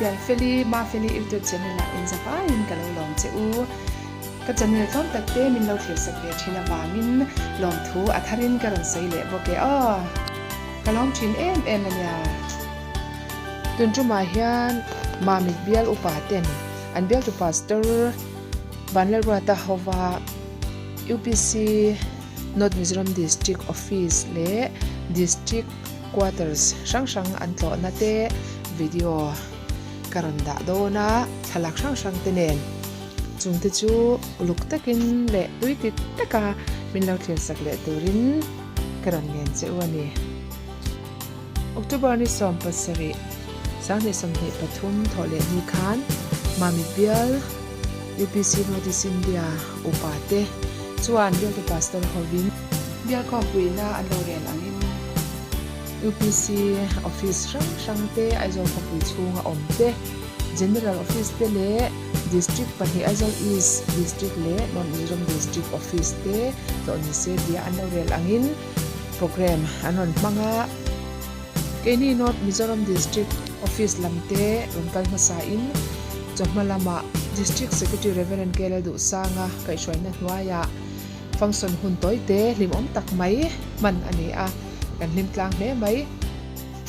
Pianfeli, Mafeli YouTube channel ah in zavaiin ka lo lawm che u. Ka channel tlawm tak te min lo thlir sak ve thin avangin lawmthu a tharin ka rawn sawi leh bawk e aw. Ka lawm thin em em a nia. Tun tumah hian Mamit bial upa ten an bialtu Pastor Vanlalruata hova UPC North Mizoram District Office leh District Quarters hrang hrang an tlawhna te video ka rawn dah dawn a, thlalak hrang hrang te nen chungte chu uluk takin leh tui ti taka min lo thlir sak leh turin ka rawn ngen che u a ni. October ni 17, 2023 thawh leh ni khan Mamit bial UPC North East India upa te chuan bialtu pastor hovin bial khawmpuina an lo rel angin UPC office hrang hrang te Aizawl khawpui chhunga awm te, General Office te leh District pahnih Aizawl East District leh North Mizoram District Office te tlawh ni se tia an lo rel angin Programme an rawn hmang a, keini North Mizoram District Office lam te rawn kal hmasa in chawhma lamah District Secretary Rev. KL Duhsanga kaihhruaina hnuaiah function hun tawi te hlimawm tak mai hman a ni a, kan hlim tlang hle mai.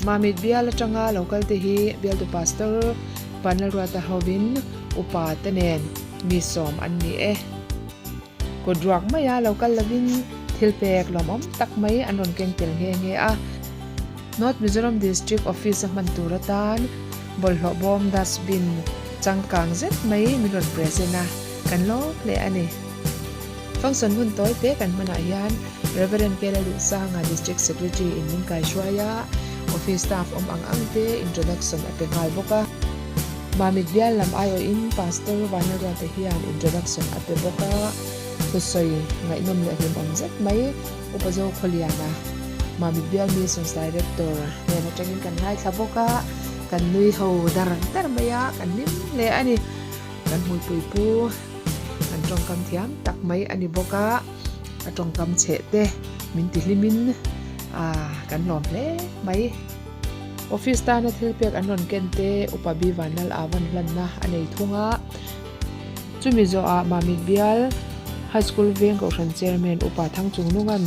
Mamit bial atanga lo kal te hi bialtu Pastor Vanlalruata hovin upa te nen mi sawm an ni e. Kut ruak maia lo kal lovin thil pek lawmawm tak mai an rawn keng tel nghe nghe a. North Mizoram District Office a hman tur atan bawlhhlawh bawm dustbin changkang zet mai min rawn present a, kan lawm hle a ni. Function hun tawi te kan hmanah hian Rev. Kela Luhsanga District Secretary in min kaihruai a, office staff awm ang ang te introduction a pe nghal bawk a. Mamit bial lam aiawhin Pastor Vanlalruata hian introduction a pe bawk a, thusawi ngaihnawm leh hlimawm zet mai Upa Zokhawliana, Mamit Bial Missions Director hnen atangin kan ngaithla bawk a, kan nui ho dar dar mai a, kan hlim hle a ni. Kan hmuipui pu kan tawngkam thiam tak mai a ni bawk a, a tawngkam chheh te min ti hlimin kan lawm hle mai. Office tana thil pek an rawn ken te Upa B Vanlal Avan hlanna a nei thung a. Chumi zawhah Mamit Bial High School Veng Kohhran Chairman Upa Thangchungnunga'n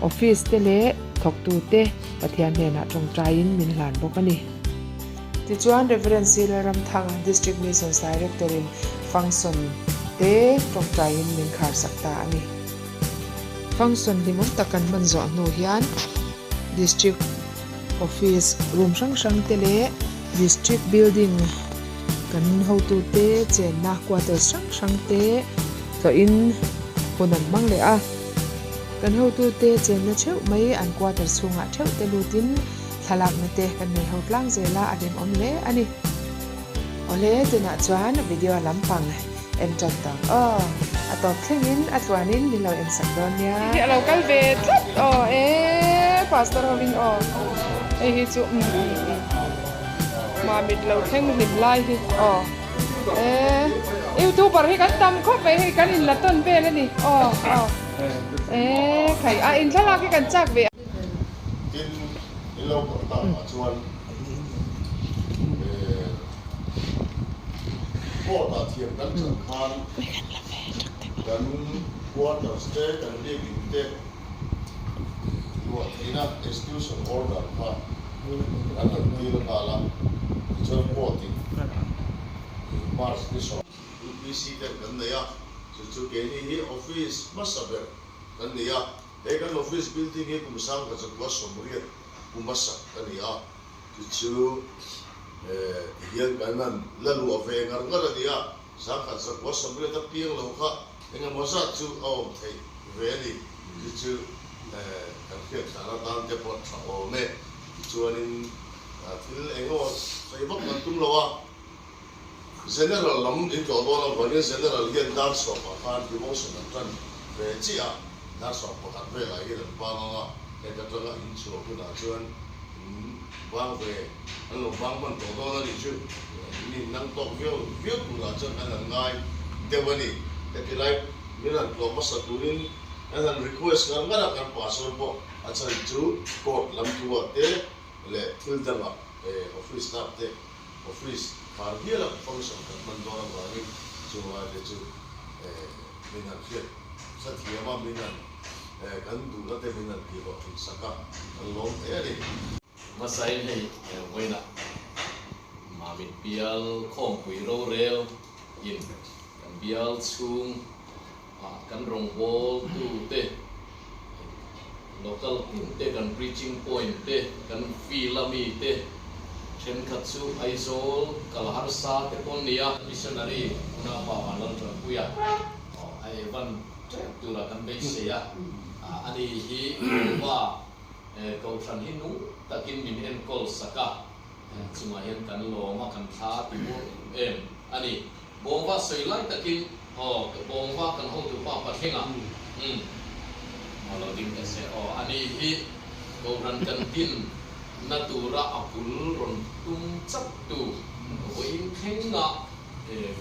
Office te leh thawktute Pathian hnenah tawngtaiin min hlan bawk a ni. Tichuan Rev. C Lalramthanga District Missions Director-in function te tawngtaiin min kharsak ta a ni. Function hlimawm tak kan hman zawh hnu hian District Office room hrang hrang te leh District Building kan hotute chenna quarters hrang hrang te tlawhin hun an hmang leh a. Kan hotute chenna theuh mai an quarters chhungah theuh te lutin thlalakna te kan nei ho tlang zel a, a hlimawm hle a ni. Awle tunah chuan video lampang En tan tang aw. A tawp thlengin a tluanin min lo en sak dawn nia. Hi a lo kal ve tlat aw e pastor hovin aw hei hi chu um um um mamit lo thleng hlim lai hi aw e youtuber hi kan tam khawp mai hei kan in la tawn vel a ni aw aw e khai a in thlalak hi kan chak ve. Tin in lo kawr tak ah chuan Court ah thiam kan chan khan kan quarters te kan biakin te luah theihna execution order kha an han dil nghal a, tichuan court in March ni sawm. UPC ten kan nei a, chu chu keini hi office hmasa ber kan ni a, he kan office building hi kum 1980 kum a sak a ni a. Chu chu tihian kan han la luah ve ngar ngar a ni a, 1990 a piang lo kha engemaw zat chu a awm theih ve a ni. Chu chu kan hriat thlan atan te pawh tha awm e. Tichuanin thil engemaw sawi vak kan tum lo a, General lam in tlawh dawn avangin General hian dar sawmah khan devotion an tan ve chiah a, dar sawm pakhat velah hian an bang ang a, heta tanga in chhuah hunah chuan in bang ve, an lo bang hman tawh dawn a nih chu, in in nang tawk viau viau turah chuan kan han ngai deuh a ni. Heti lai min han tlawh hmasa turin kan han request ngar ngar a, kan pastor pawh a chhan chu court lam thu ah te leh thil dangah office staff te, Office. Khar hiala function kan hman dawn avangin chung laite chu min han hriat sa thiam a, min han kan duhna te min han tih hlawh thin sak a, kan lawm hle a ni. Hmasain hei vawiinah Mamit bial khawmpui rorel in kan bial chhung ah kan rawngbawltu te, local tin te, kan preaching point te, kan field a mi te thenkhat chu Aizawl kal harsa te pawn nia. Missionary unaupa Vanlaltanpuia a evan tep tura kan beisei a, ani hi Rawva Kohhran hi nung takin min enkawl sak a, chungah hian kan lawm a, kan thla ti muang em em a ni. Bawngva sawi lai takin aw Bawngva kan hotu pa Pathlenga umm aw lo ding ta se aw ani hi Kohhran kan din na tura a bul rawn tum chak tu vawiin thlenga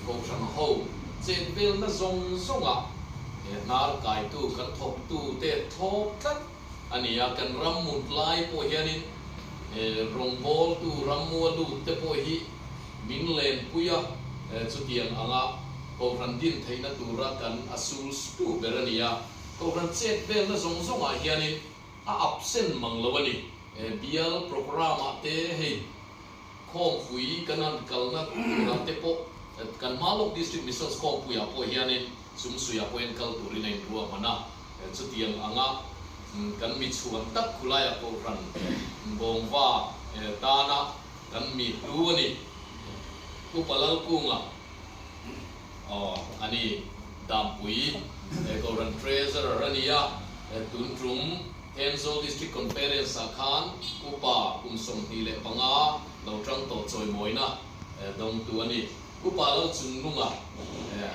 Kohhran ho chet velna zawng zawnga hnar kaitu kan thawktu te thlawp tlat a ni a, kan ram mut lai pawh hianin rawngbawltu rammua lut te pawh hi min lenpui a, chutiang anga Kohhran din theihna tura kan a sul stu ber a ni a, Kohhran chet velna zawng zawngah hianin a absent mang lo a ni. Bial programme-ah te hei Khawmpui kan han kalna turah te pawh kan hma lawk District Missions Khawmpuiah pawh hianin Sumsuiah pawh hian kal turin a inruahman a, chutiang anga kan mi chhuan tak khulaiah Kohhran Bawngva tana kan mi hlu a ni. Upa Lalkunga aw a ni, Dampui Kohhran Treasurer a ni a, tun tum Thenzawl District Conference ah khan Upa kum 25 lo tang tawh chawimawina dawngtu a ni. Upa Lalchungnunga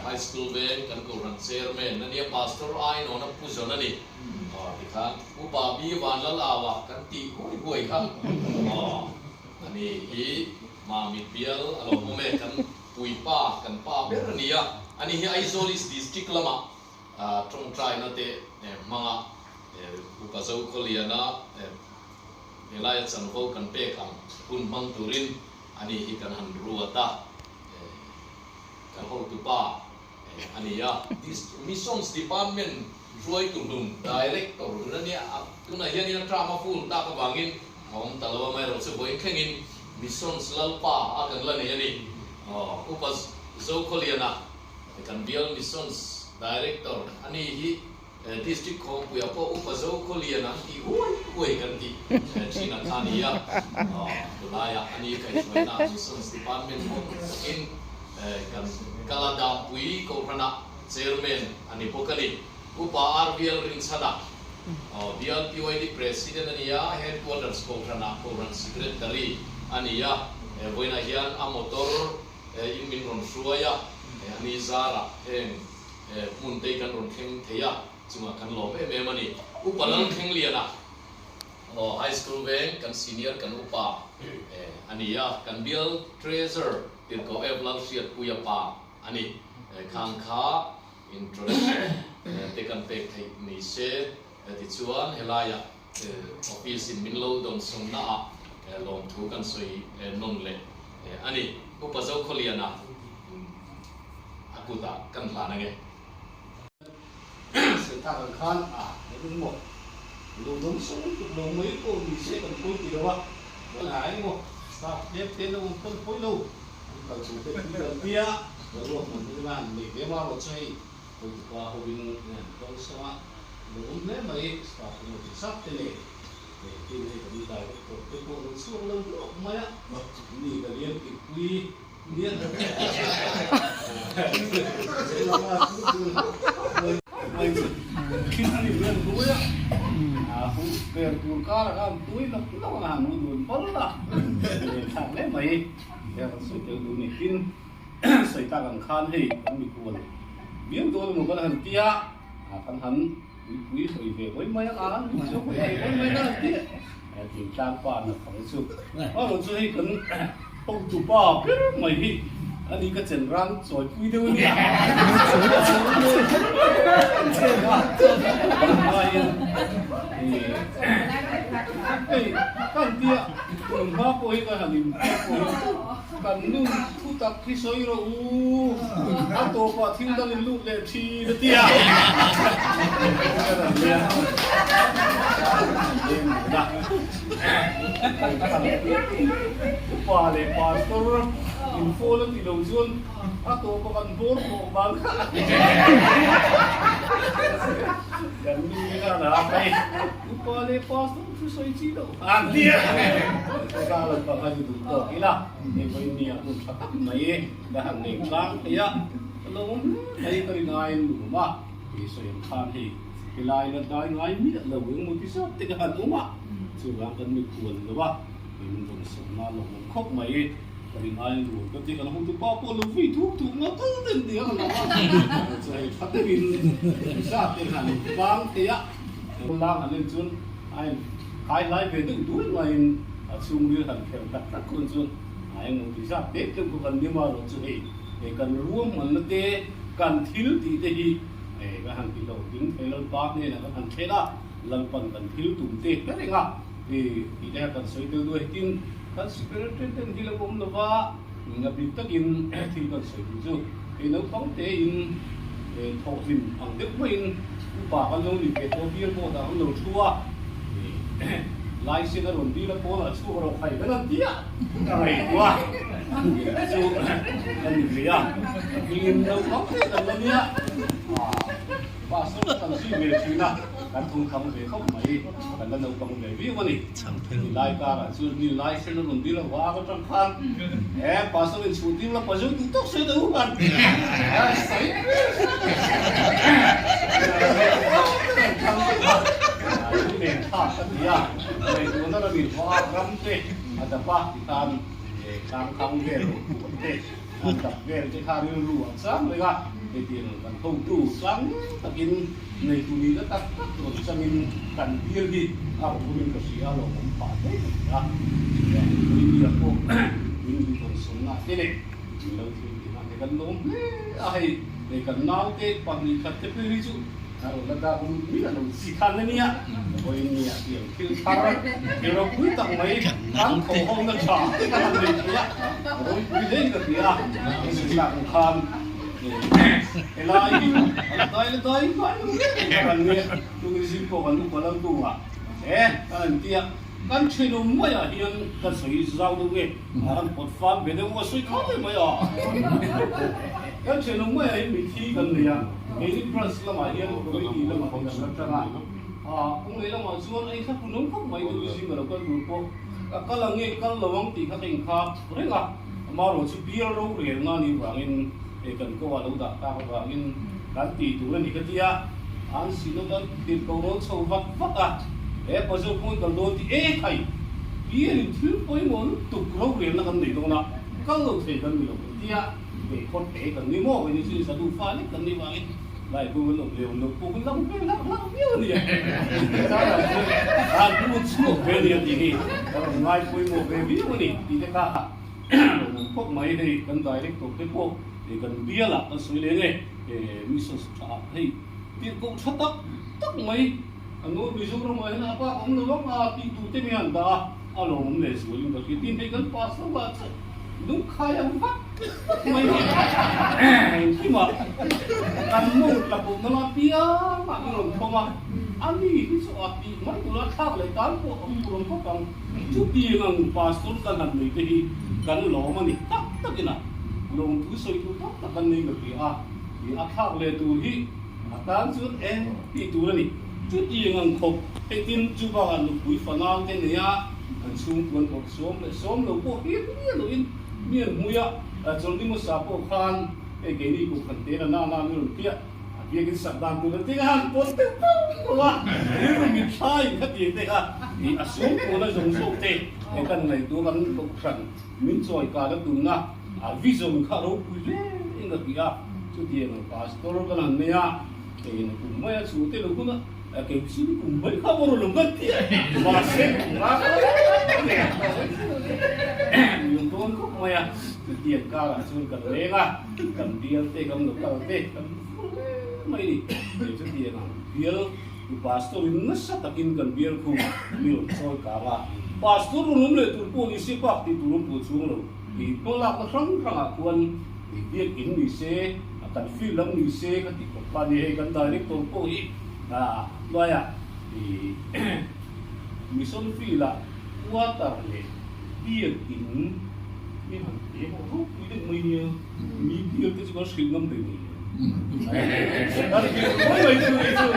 High School veng kan Kohhran Chairman a nia, Pastor Ainawn a pu zawn a ni. Tikhan Upa B Vanlalaua kan tih huai huai kha a ni hi Mamit bial a lo awm e, kan puipa, kan pa ber a ni a, ani hi Aizawl East District lamah tawngtaina te hmanga Upa Zokhawliana helaia chanvo kan pek ang hun hmang turin ani hi kan han ruat a, kan hotupa a ni a. Missions Department hruaitu hlun, Director hlun a nia, tunah hianin a term a full tak avangin a awm ta lo a, amaherawhchu vawiin thlengin Missions Lalpa a kan la nei a ni. Upa Zokhawliana kan bial Missions Director a ni hi District Khawmpuiah pawh Upa Zokhawlian an tih huai huai kan tih thin a kha nia. Tunlaiah a ni kaihhruaina Missions Department pawh takin kan Kaladampui Kohhranah Chairman a ni bawk a ni. Upa RVL Rinchhana Bial PYD President a ni a, Headquarters Kohhranah Kohhran Secretary a ni a. Vawiinah hian a motor in min rawn hruai a, a ni zarah heng Hmun te kan rawn thleng thei a, chungah kan lawm em em a ni. Upa Lalthlengliana aw High School veng kan senior kan upa a ni a, kan bial Treasurer Tirhkoh Ev Lalhriatpuia pa a ni. Khang kha introduction te kan pek theih ni se tichuan helaiah office in min lo dawnsawnna ah lawmthu kan sawi nawn leh a ni. Upa Zokhawliana a kutah kan hlan ange. Sawi tak ang khan a eng emaw lo dawngsawng lutuk lo mai pawh ni se kan pawi ti lo a, a eng emaw staff tlem te lo awm pawn pawi lo an kal tur te pui kan tia ka ruak hman hi lan nei ve ma rawh chu hei pawitupa hovin an dawngsawng a lo awm hle mai staff emaw chi zat te nei tin hei kan director te pawh lo chhuak lo hlawk mai a ni ka lian tikpui Hotu pa ber mai hi a ni ka chen rang chawi pui deuh a nia. Hei kan tia tun hma pawh hi kan han inbiak pawh hi kan nun thu tak hi sawi rawh u, a tawpah thil dang in lut leh thin a tia. Upa leh pastor in phone a ti lo chuan a tawpa kan bawr pawh bang kha kan nu khan a hei upa leh pastor thu sawi chi lo an ti a ka lo pa kha chu duh tawk ila hei pawhin ni a hun tha tak mai ka han nei tlang thei a ka lo awm hle mai ka rin aiin nuam a tih sawi ang khan hei helai la dai ngai miah lo engemaw ti zat te ka han awm a chuvang kan mikhual lo a min rawn sawmna lo awm khawp mai. Ka ring ai nuam ka ti, kan hotu pa pawh lo vui thuk thuk nga tal den ti a ka lo a, chu hei tha deuhin zat te han tlang thei a, lang han en chuan a in kai lai ve deuh duai maiin a chhungril han kher tak tak hun chuan a engmaw ti zat deuh deuh kha kan nim a rawh chu hei hei kan ruahmanna te kan thil tih te hi hei ka han ti lo ding thei Lalpa hnenah kan han thlen a, Lalpan kan thil tum te reng a. Tih te kan sawi tel duai tin kan superintendent hi lo awm lova a bik takin thil kan sawi duh chu hei naupang tein thawhhlim ang deuh maiin upa kan lo ni ve tawh bial board ah kan lo thu a license a rawn dil a pawnah chhuak rawh khai kan han ti a ka ngaihtuah a chu kan ni ve a hlim naupang te kan la nia pastor kan zui ve thin a kan thawmthang ve khawp mai. Kan la naupang ve viau a ni. Ni lai karah chuan ni lai hre na rawn dil avang atang khan he pastor in chhuh tir la pazo duh tawk sawi ta u kan sawi nen thlak ka ti a ngaihtuahna ramin va ram te a dap a ti khan tlang thang vel te an dap vel te kha rilru an chang reng a hetiang kan hotu tlang takin Neitu nihna tak tak rawn changin kan bial hi a rawn awmin ka hria a, lawmawm phah hle ka ti a. Puipuia pawh min duh rawn sawmna te leh min lo thil tihna te kan lawm hle a, hei hei kan naute 2 khat te phei hi chu a rawn la dak lut miah lo chi khan a nia, vawiin nia tiang thil thar thil ropui tak mai kan thawhhawmna tha te kan han nei thei a, ropui hlein ka ti a, hei ang khan. Helai hi a la dai la dai ngai lo reng kan nia, tuni zing pawh kan upa lal tung a, he kan han tia kan thenawm maiah hian ka sawi zau deuh nge a kan pawt fam ve deuh a sawi kha mai mai a, kan thenawm maiah hian mithi kan nei a, keini branch lamah hian committee lamah te kan la tang a, kawng leh lamah chuan ei thla punawm khawp mai tuni zing ka lo kal tur pawh ka kal ang nge kal lo ang tih kha ka inkhak reng a. Amaherawh chu bial rorel nga nih vangin hei kan ko a lo dah tak avangin kan tih tur a ni ka ti a, an synod an thlir ko rawn chho vak vak a, he Pazo kawng kal dawn tih e khai bial in thil pawimawh lutuk rorelna kan nei dawn a, kal lo thei kan ni lo kan ti a, hei khawt te kan ni maw kei ni chu Sadu fa lek kan nih vangin lai bu kan awm leh awm lo pawh kan lang ve hlauh hlauh viau a ni a, hetah chuan an bu chhuak ve a ni a tih hi ka rawn ngai pawimawh ve viau a ni tih te kha. Lawmawm khawp mai hei kan director te pawh kan bial ah kan sawi leng e missions tha ah hei tirhkoh tha tak tak mai a nu Mizoram ah hian a bak awm lo ang a tih duh te mi han dah a a lawmawm leh zual in ka hria tin hei kan pastor ah chuan lungkhai ang vak vak mai engkim ah kan mawng tla pawh nala piang ah min rawn thawm a a ni hi chu a tih mai tur a thlak leh tan pawh a hmuh rawn khawp ang. Chutiang ang pastor kan han nei te hi kan lawm a ni tak takin a lawmthu sawi tur tak tak kan nei ngati a, ih a thlak leh tur hi a tan chuan eng tih tur a ni. Chutiang ang khawp hei tin chu bakah nupui fanau te nei a, kan chhungkuan bawrh sawm leh sawm lo pawh hriat miah loin mi an hmui a, chawlhni hmasa pawh khan hei keini kum khan te na na mi rawn piah. A biakin sak dan tur a ti a, han pawn deuh deuh deuh a, rilru mit thlaiin khatiang te kha ih a sum pawna zawng zawng te he kan ngaihtuah kan kohhran min chawi kar a tumna a vision kha ropui hle in a ti a, chutiang ang pastor kan han nei a, keiin a kum mai a chhuh te lo hun a, kei chu ni kum mai kha maw lo kan ti a, mahse kum nga kha min dawn khawp mai a, chutiang karah chuan kan leng a. Kan bial te kan local te kan fur hle mai ni. Kei chu tiang ang bial I pastor in nasa takin kan bial khu mi rawn chawi kang a, pastor rawn awm leh tur pawh ni se bak tih tur awm pawh chuang lo. I hmalakna hrang hrangah khuan i biak in ni se, a kan field lam ni se ka ti khawp kha a ni. Hei kan director pawh hi hnuaiah i mission field ah quarter leh biak in mi han pe pawh ropui deuh mai nia. Mi bial te chu kan hrilh ngam thei ni. Kan hrilh mai mai chu ni chu.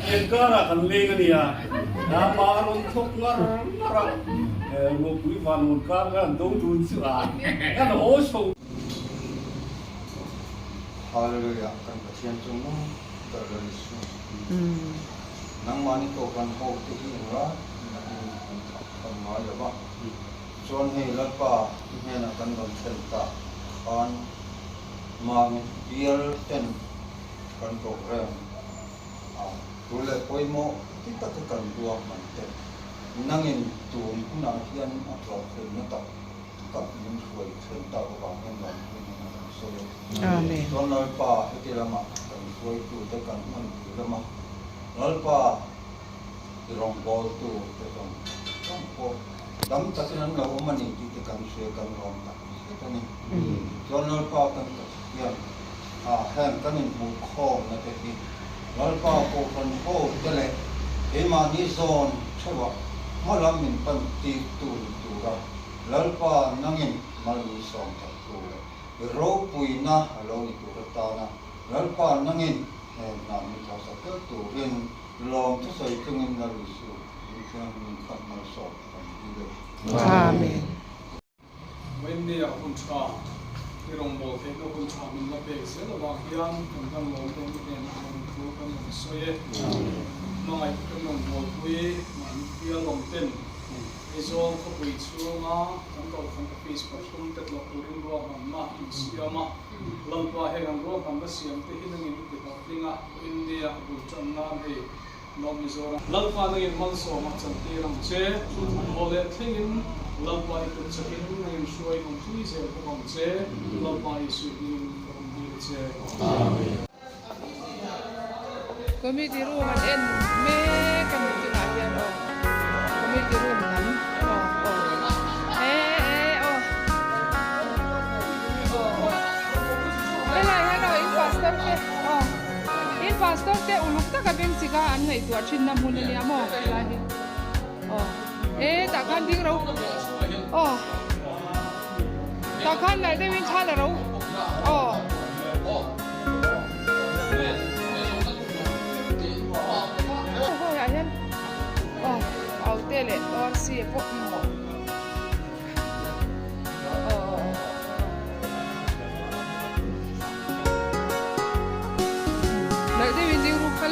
Pian karah kan leng a nia. Ama a rawn thawk ngar ngar a. Ropui vanrawn kar khan an do dun chu a. Kan haw chho. Hallelujah kan Pathian chu nung ber lo ni su. Nangmahni kohhran ho te hi engla in an thak tham ngai lo va. Chuan hei Lalpa i hnenah kan rawn thlen tak khan Mamit bial ten kan program a tul leh pawimawh ti taka kan ruahman te nangin tun hunah hian a hlawhtlinna tak tak min hruai thlen tak avang hian lawmthu hnenah kan sawi a. Chuan Lalpa heti lamah kan hruaitute kan hmanpui lama Lalpa i rawngbawltu te zawng zawng pawh dam takin an lo awm a ni tih te kan hria kan lawm tak zet a ni. Chuan Lalpa kan Pathian ah heng kan inhmuh khawmna te hi Lalpa Kohhran ho te leh keimahni zawn theuhah hma lam min pan tir tu ni tura Lalpa nangin mal min sawm tak tu leh i ropuina a lo ni tur atana Lalpa nangin heng hna min thawhsak tel turin Lawm thusawi chungin Lal Isu min thianghlim khat malsawm kan ti deuh. Amen. Wendy-a hun tha, i rawngbâwl theihna hun tha min la pek zel avang hian kan van lawm dawn i hnenah lawm thu kan rawn sawi e. Hmangaih kan rawngbâwlpui mahni bial awm ten Aizawl khawpui chhunga kan kohhran office pathum te tlawh turin ruahmanna an siam a. Lalpa heng an ruahmanna siam te hi nangin i ti hlawhtling a, India a bul tan nan hei North Mizoram. Lalpa nangin malsawm a chantir ang che, an haw leh thlengin Lalpa i kut chakin nangin hruai awm pui zel bawk ang che, Lalpa Isui hmingin ka rawn dil che. Amen. Committee room an en mek a ni tunah hian aw committee room lam aw aw e e aw aw helai hian aw in pastor te aw in pastor te uluk taka beng chika an ngaihtuah thin na hmun ania maw helai hi aw e tah khan ding ro aw tah khan nalh deuhin thla la ro aw. Hawihah hian aw aute leh arsi pawh aw nalh deuhin ding ruk kha.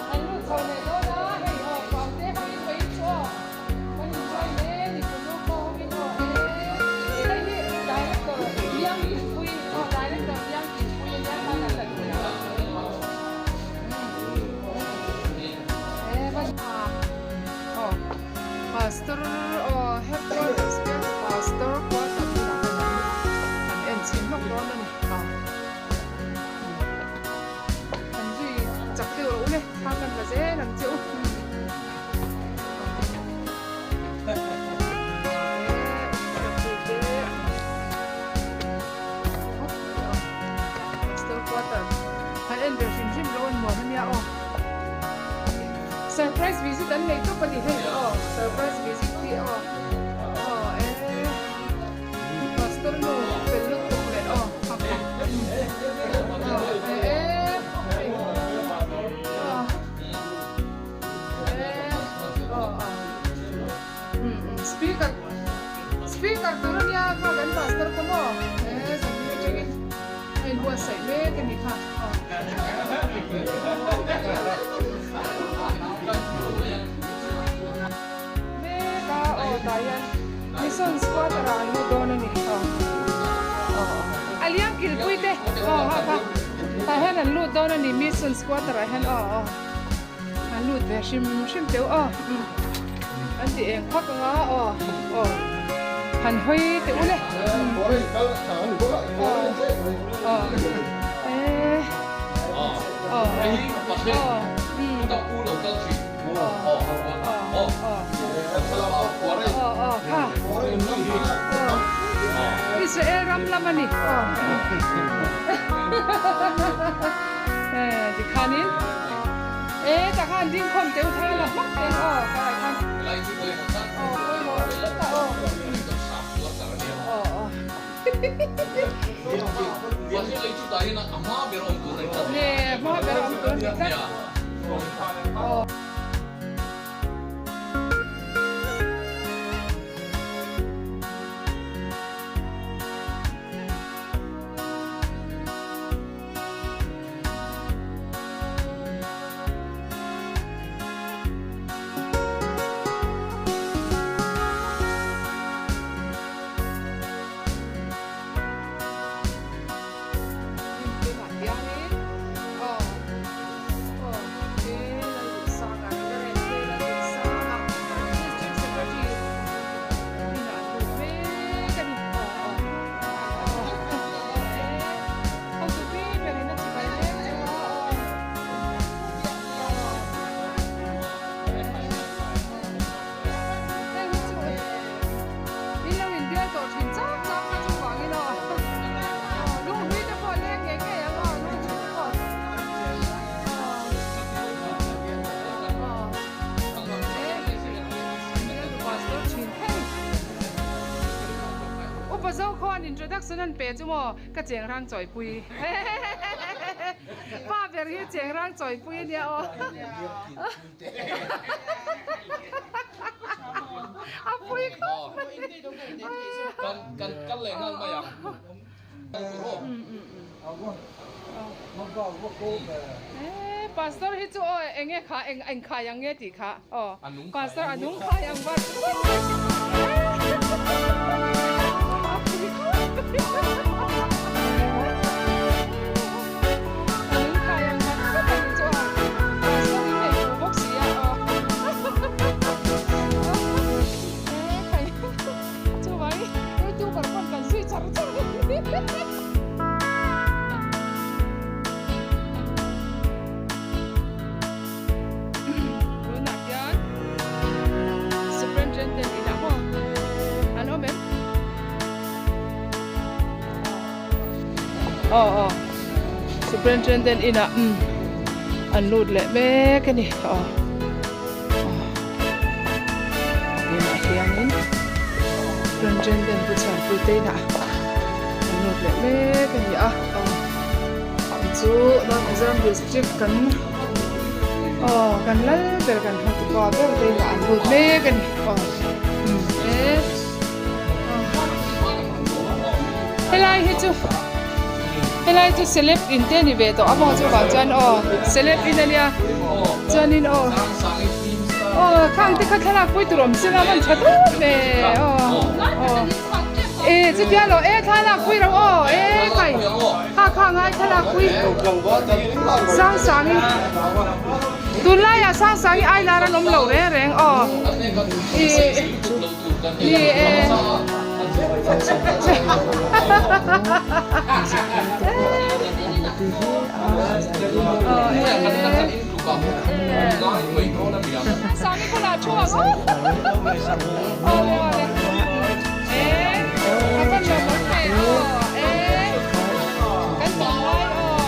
An lut chho leh dawn a, hei aw pau te ho in vawiin chu aw kan enjoy hle ni kunu pawh ho in aw e hei hi director Liang Kinpui aw director Liang Kinpui ania khan an la lut a e va aw pastor aw headquarters bialtu pastor quarter bulah khan an en chhin hlawk dawn a ni aw. An zui chak deuh rawh u le, thla kan la zel ang che u. Pastor quarter han en ve hrim hrim rawh an nuam ania aw. Surprise visit an nei tawp a ni hei aw, surprise visit hi aw. Aw e. Pastor nu fel lutuk leh aw Speaker speaker tur ania kha kan pastor kha maw e. buatsaih mek a ni kha aw. Mek a aw tah hian Mission squatter ah an lut dawn a ni aw aw a liam kilpui te aw ha kha tah hian an lut dawn a ni Mission squatter ah hian aw aw an lut ve hrim hrim teuh aw an ti eng phak anga aw aw han hawi teh u le aw aw e aw aw Israel ram lam a ni tikhanin e takhan ding khawm teuh thar la hmak teng aw kalai khan aw pawimawh aw aw aw Nge hma ber awm tur a ni tlat. Tunah hianin aw aw he Lalduhsanga Reverend K Lalduhsanga District Secretary inah an lut mek a ni aw aw aw e hotu pi berin a chibai mek chu a aw Hei hi chu in lo inbial tawh thin chak chak kha chu vangin aw lunghlui te pawh leng ngei ngei ang aw lunghlui te pawh pastor thin hei upa zo khawn introduction an pe chu maw ka cheng rang chawipui pa ber hi cheng rang chawipui ania aw. A pui khawp mai. Kan kan kal leh nghal mai ang. Pastor hi chu aw enge kha eng eng khai ang nge tih kha aw pastor a nung khai ang vat. A pui khawp mai. A nung khai ang vat vat a ni chu aw. Pastor hi hei fu bawk si a aw. Chuvang youtuber pawn kan zui char char a ni. Tunah hian Superintendent inah maw an awm em? Aw aw Superintendent inah umm an lut leh mek a ni aw tunah hianin Superintendent pu Chhuanpui te inah an lut leh mek a ni a aw chu North Mizoram District kan aw kan lal ber kan hotupa ber te inah an lut mek a ni aw umm e. Helai hi chu helai chu celeb in te ni ve tawh a maw chuvang chuan aw celeb in ania chuanin aw aw khang te kha thlalak pui tur awm sila man tha deuh ve aw aw e chutia lo e thlalak pui ro aw e kai kha kha ngai thlalak pui sang sang i tunlaiah sang sang i ai lar an awm lo reng reng aw i. Ni e. Sami bulah thu ang aw. Awle awle. E. A van lo awm ve aw. E. Kan tawng lai aw.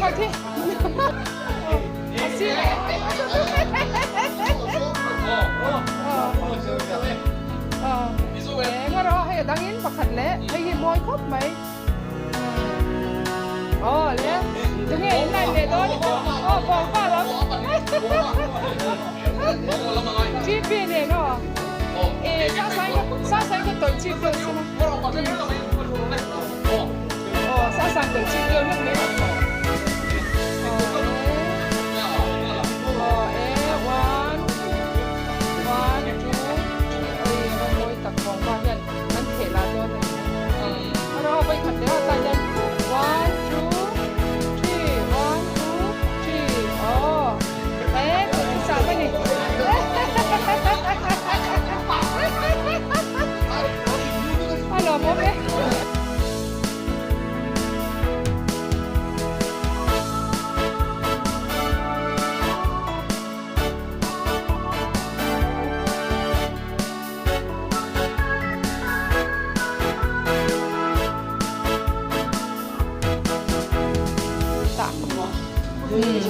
Aw thi. A sir. Aw. Eng rawh hei a dangin pakhat leh hei hi mawi khawp mai. Aw le. Tunge in line leh dawn? Aw bawngpa lam. GP nen aw. E sa sai sa sai ka tawlh chip deuh sela. Aw sa sang tawlh chip deuh hlek mai. Aw e one one two three a va mawi tak bawngpa hian an theh lah dawn a ni. Aw vawikhat leh a tah hian one two three one two three aw e kut chu sah a ni. A lawmawm e.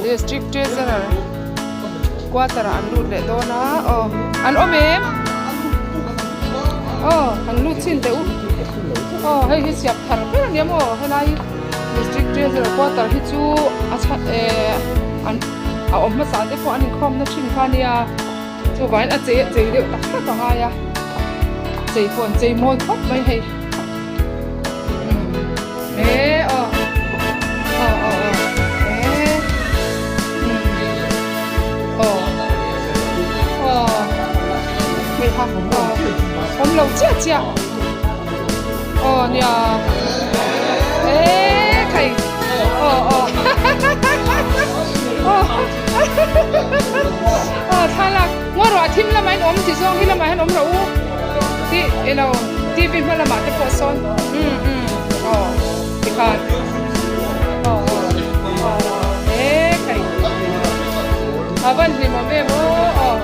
District Treasurer quarter ah an lut leh dawn a aw an awm em aw an lut chin teh u aw hei hi siam thar ber a nia maw helai District Treasurer quarter hi chu a chhan eh an a awm hmasa te pawh an inkhawm na thin kha a nia. Chuvangin a chei a chei deuh tak tak a ngai a, chei pawh an chei mawi khawp mai hei. E aw aw aw aw e aw aw hei ha aw awm lo chiah chiah aw nia e khai aw aw aw Aw thlalak ngaw ruah thim lamah in awm ti zawng hi lamah hian awm rawh u tih ilo TV hma lamah te pawh sawn umm umm aw tikhan aw aw aw e kai a van hlim awm em aw aw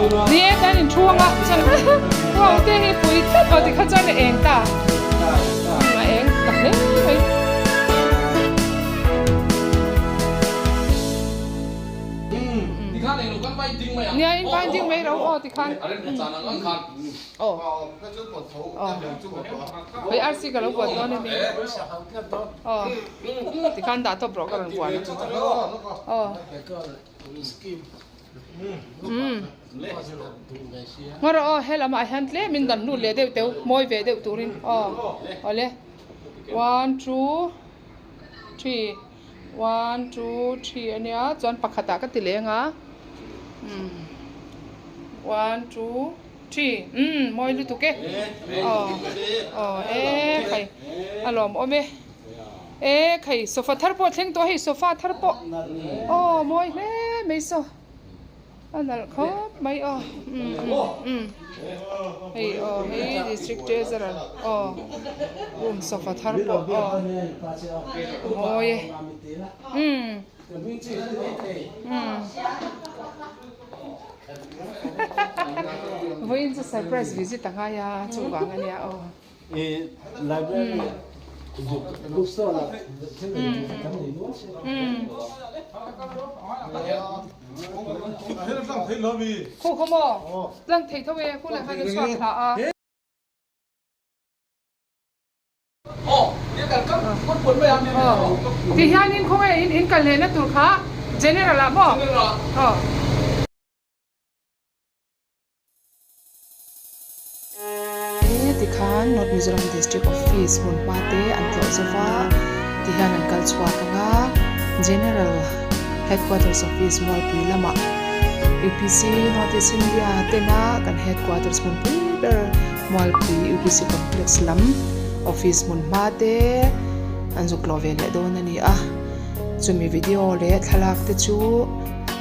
umm umm ni e kan in thu anga chuan wow te hi pui tlat aw tikhan chuan a eng ta umm a eng ta hle mai. Nia in vai ding mai ro aw tikhan aw aw hei RC ka lo buat dawn emi aw tikhan dah tawp rawh ka rawn buan aw umm ngaw rawh aw helamah hian tlem in dan lut leh deuh teuh mawi ve deuh turin aw awle one two three one two three a nia chuan pakhatah ka ti leng a umm one two three umm mawi lutuk e aw aw e khai a lawmawm e e khai sofa thar pawh a thleng tawh a hei sofa thar pawh aw mawi hle mai saw. A nalh khawp mai aw umm umm hei aw hei district treasurer aw room sofa thar pawh aw mawi e umm umm vawiin chu surprise visit a ngai a chuvang a nia aw. Khu khaw maw? Tlang thei tho e, khu leh khan a chhuak thla a. Ti hianin khawnge in in kal lehna tur kha General ah maw? Aw. He tikhan North Mizoram District Office hmun hma te an tlawh zo va, tihian an kal chhuak ang a, General Headquarters Office Mualpui lamah UPC North East India tena kan Headquarters hmunpui ber Mualpui UPC Complex lam Office hmun hma te an zuk tlawh ve leh dawn a ni a, chumi video leh thlalak te chu.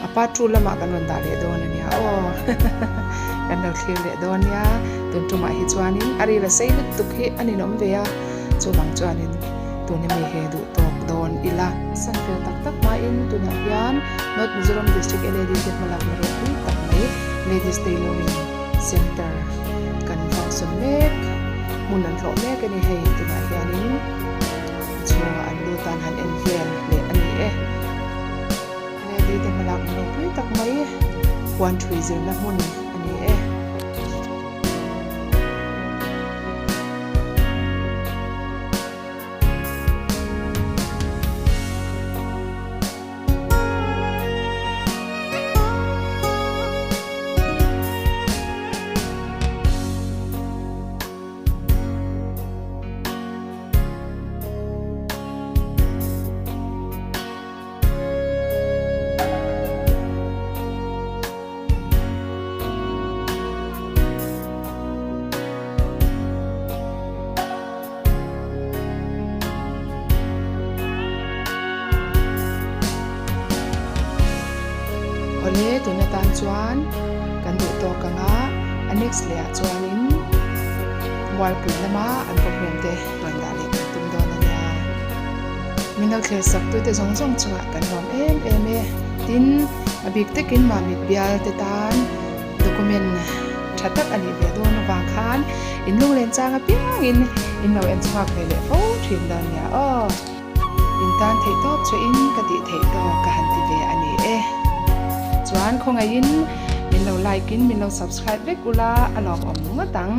A part two lamah kan rawn dah leh dawn a nia aw kan lo thlir leh dawn nia tun tumah hi chuanin a ril a sei lutuk hi a ninawm ve a chuvang chuanin tun emi he duh tawk dawn ila. San fel tak tak hmain tunah hian North Mizoram District LAD te hmalakna ropui tak mai Ladies Tailoring Centre kan function mek hmun an hlawh mek a ni hei tunah hianin a chhungah an lut a an han en vel. Puan ṭhui zirna hmun a ni e. Awle tun atan chuan kan duh tawk ang a, a next leh ah chuanin Mualpui lama an program te rawn dah leh kan tum dawn a nia. Min lo thlir sak tute zawng zawng chungah kan lawm em em e. Tin, a bik takin Mamit bial te tan document tha tak a nih ve dawn avang khan in lunglen chang apiangin in lo en chhuak ve leh fo thin dawn nia aw. In tan theih tawp chu in ka tih theih tawk ka han ti ve a ni e. Chuan khawngaihin min lo like in min lo subscribe vek ula a lawmawm ngawt ang.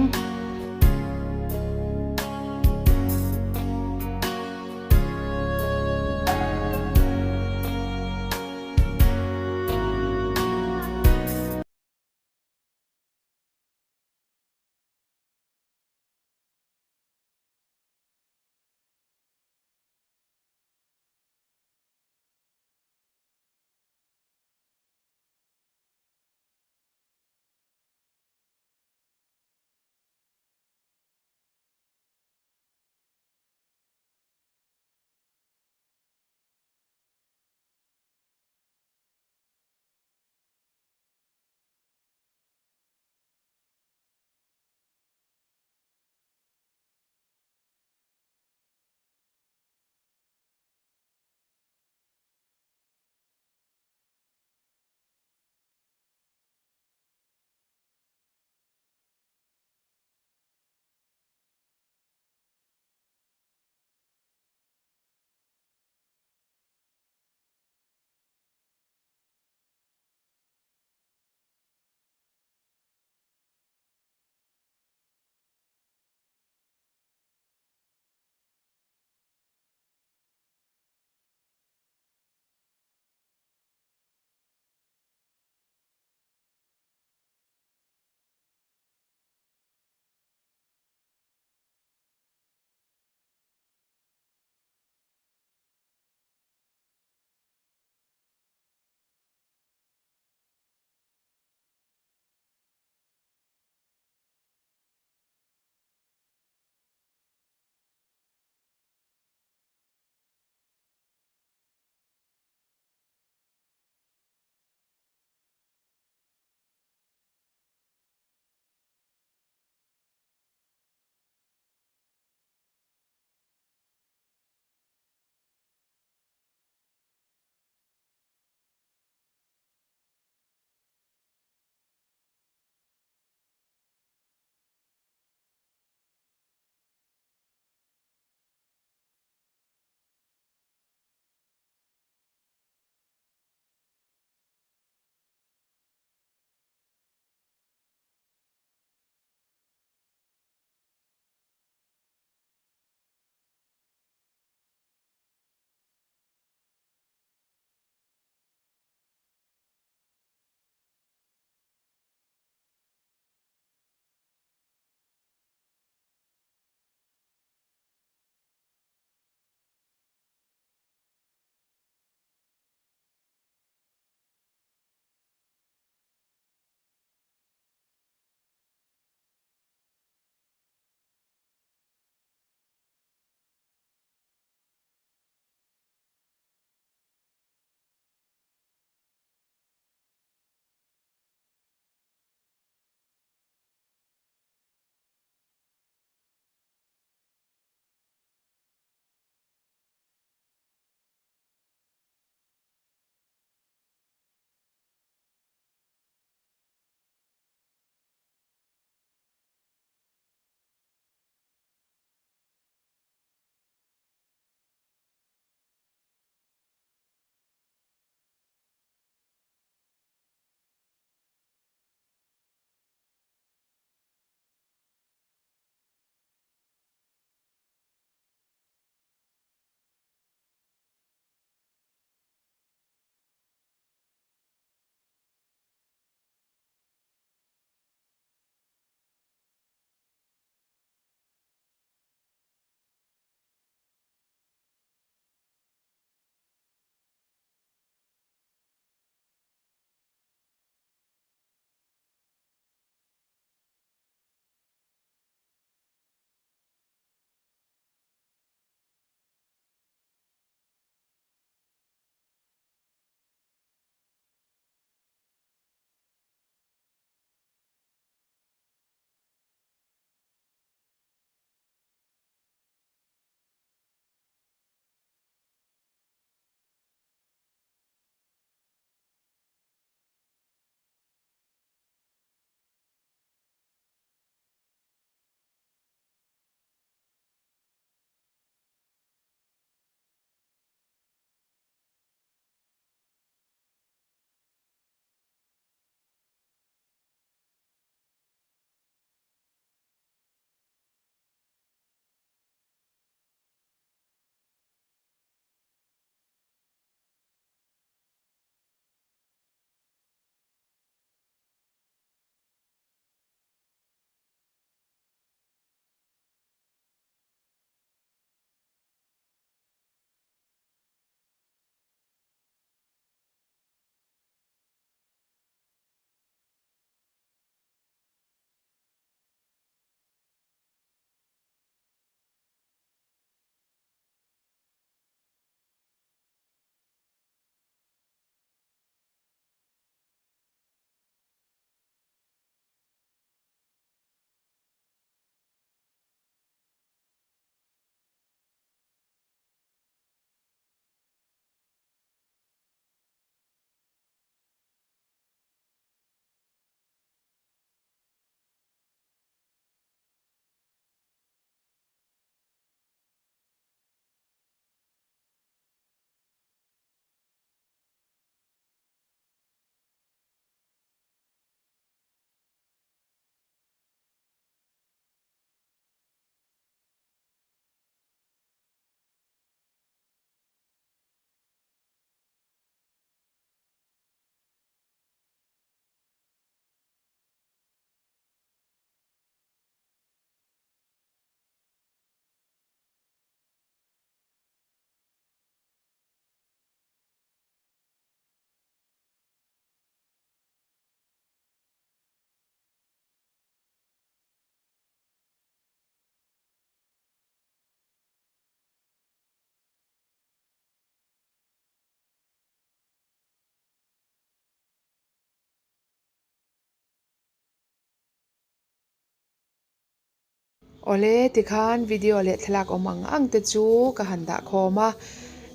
Awle, tikhan video leh thlalak awm ang ang te chu ka han dah khawm a,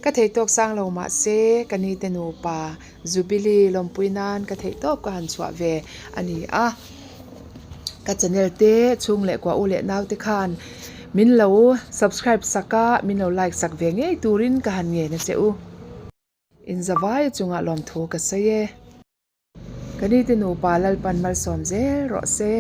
ka thei tawk sang lo mah se ka ni te nupa Jubilee lawmpui nan ka theih tawp ka han chhuah ve a ni a. Ka channel te chhung leh kuah u leh nau te khan min lo subscribe sak a, min lo like sak ve ngei turin ka han ngen a che u. Inzavai chungah lawmthu ka sawi e. Ka ni te nupa Lalpan malsawm zel rawh se.